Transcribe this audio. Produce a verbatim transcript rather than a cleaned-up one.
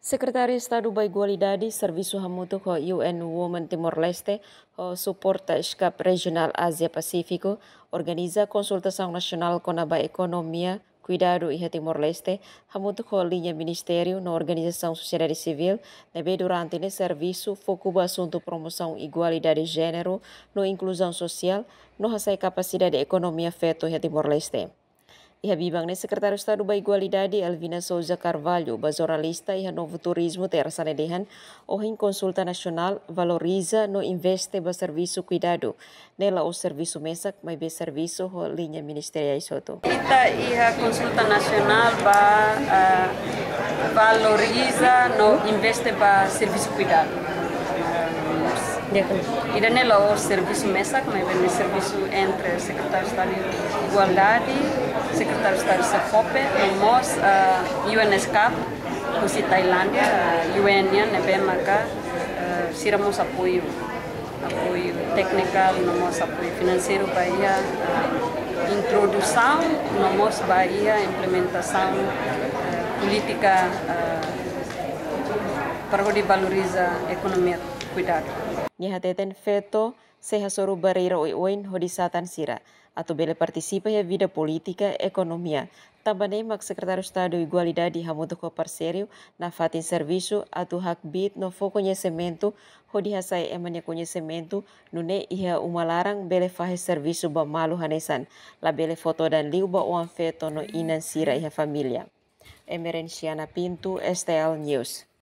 Sekretáriu Estadu ba Igualdade servisu hamutuk ho U N Women Timor-Leste, ho suporta SCAP Rejionál Ázia Pasífiku, organiza konsultasaun nasionál kona-ba ekonomia kuidadu iha Timor-Leste, hamutuk ho liña ministériu no organizasaun sosiedade sivíl, ne'ebé durante ne'e servisu foku ba asuntu promosaun igualdade jéneru no inkluzaun sosiál, no hasa'e kapasidade ekonomia feto iha Timor-Leste. Iha biban ne'e, Sekretáriu Estadu ba Igualdade, Elvina Sousa Carvalho, ba jornalista iha Novo Turismo, Tersa ne'e dehan, ohin konsulta nasionál valoriza no investe ba servisu kuidadu. Ne'e la'ós servisu mesak, maibé servisu ho liña ministeriais hotu. Ita iha konsulta nasionál ba, ah, valoriza no investe ba servisu kuidadu. Ida-ne'e la'ós servisu mesak, maibé ne'e servisu entre Sekretáriu Estadu Igualdade, Sekretáriu Estadu SEFOPE, no mós, ah, U N SCAP, husi Tailándia, ah, U N nian, ne'ebé maka, ah, sira mós apoiu, apoiu tékniku, no mós apoiu finanseiru ba iha, ah, introdusaun, no mós ba iha implementasaun, ah, polítika, ah, para hodi valoriza ekonomia kuidadu. Nia hateten feto sei hasoru barreira oioin hodi satan sira atu bele partisipa iha vida polítika, ekonomia. Tanba ne'e mak Sekretáriu Estadu Igualdade hamutuk ho parseiru nafatin servisu atu hakbiit no fó koñesimentu hodi hasa'e ema nia koñesimentu, nune'e iha uma laran bele fahe servisu ba malu hanesan, labele fó todan liu ba oan feto no inan sira iha família. Emerenciana Pinto, S T L News.